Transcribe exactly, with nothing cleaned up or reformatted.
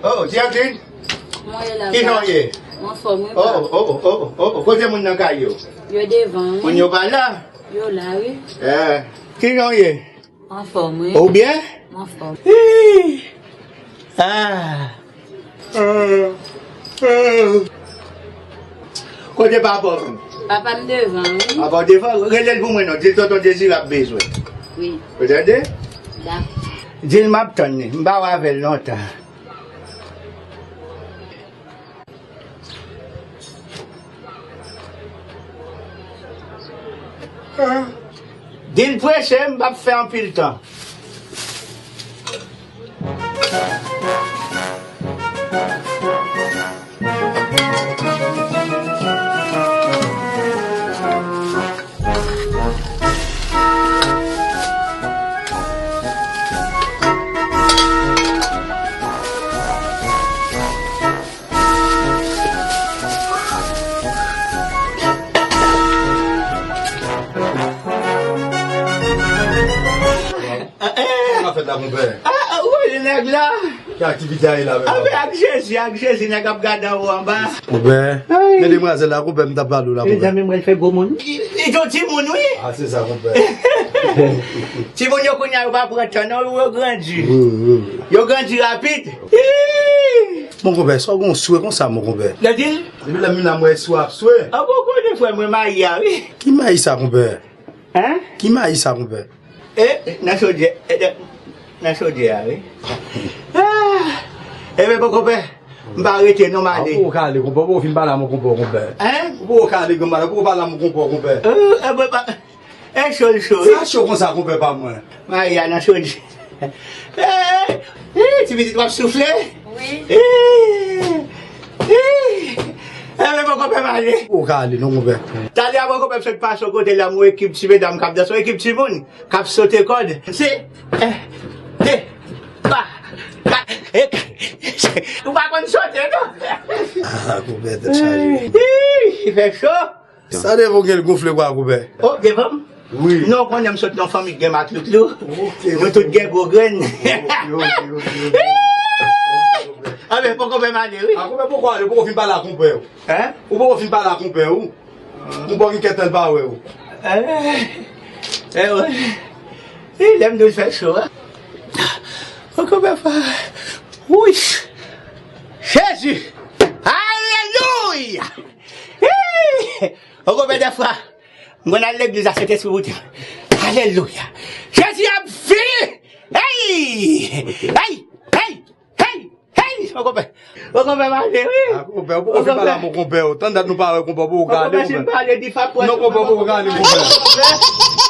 Oh, Jacqueline, mwen ye la. Kijan w ye? Mwen anfòm, wi, oh, papa. Oh, oh, oh, oh, kote moun nan kay yo? Yo devan, wi. Moun yo pa la? Yo la, wi. Eh, kijan w ye? Anfòm, wi. Ou byen? Anfòm. Hi! Ah. Kote papa w menm? Papa m devan, wi. Papa w devan? Rele l pou mwen non. Di l tonton Dezire ap bezwen. Wi. Ou tande? Dakò. Di l m ap tann li. M pa wè avè l lontan. Di l prese, m p ap fè anpil tan. Sa fèt la, konpè? Ah, ah, ou wè nèg la? Ki aktivite a ye la menm? Anben, ak Jezi, ak Jezi, nèg ap gade anwo anba. Konpè, ay, men demwazèl la, konpè, m t ap pale w la, konpè. Mezanmi, mwen fè gwo moun. Li, li t on timoun, wi. Ah, se sa, konpè. Timoun yo kounye a, yo pa pran tan, non, yo grandi. Wi, wi, wi. Yo grandi rapid. Ih! Mon konpè, sa w gen yon swe konsa, mon konpè? Gade l. Depi lè m vin la, m wè swe ap swe. Ah, bon, konnen frè mwen mayi a, wi. Ki mayi sa, konpè? Hein? Ki mayi sa, konpè? E, nan chodyè, e, nan chodyè a, wi. Ah! Ebyen, bon, konpè, m pa rete, non, m ale. Ah, ou poko ka ale, konpè, ou poko fin pale a mon konpè, konpè. Hein? Ou poko ka ale, konpè, ou poko pale a mon konpè, konpè. Euh, e, bon, pa, e, cho, cho, wi. Sa cho konsa, konpè pa mwen. Mayi a nan chodyè. Eh, eh, ti pitit w ap soufle? Wi. Eh, eh, eh, men bon, konpè m ale. Ou ka ale, non, konpè. Talè a, bon, konpè m sot pase yon kote la, m wè ekip ti medam k ap danse, yon ekip timoun k ap sote kòd. Se, eh, de, twa, kat, e, ou pa konn sote, non? Ah, konpè, tèt chaje. Eh, eh, fè cho. Sa devan w gen l gonfle kwa, konpè? Oh, devan m? Wi. Non, ou konnen m sot nan fanmi k gen matloutlo. Ok, nou tout gen gwo grenn. Ok, ok, ok, ok. Anben, poko fè m ale, wi. Ah, konpè, poko ale, poko fin pale a konpè w. Hein? Ou poko fin pale a konpè w. Konpè w gen kè tan l pa wè w. Eh, eh, wi. Eh, lè m di w fè cho, a. Poko fè pa. Wi. Jezi. Alelouya. Hey! Ou konpè, dèfwa, m konn al legliz la, Sentespri moute m. Alelouya! Jezi ap vini! Hey! Hey! Hey! Hey! Hey! Ou konpè, ou konpè, m ale, wi. Ah, konpè, ou poko fin pale a mon konpè, o. Tann dat nou pa wè, konpè, ou poko ka ale, konpè. Si m pale, di f ap pran. Non, konpè, ou poko ka ale, konpè.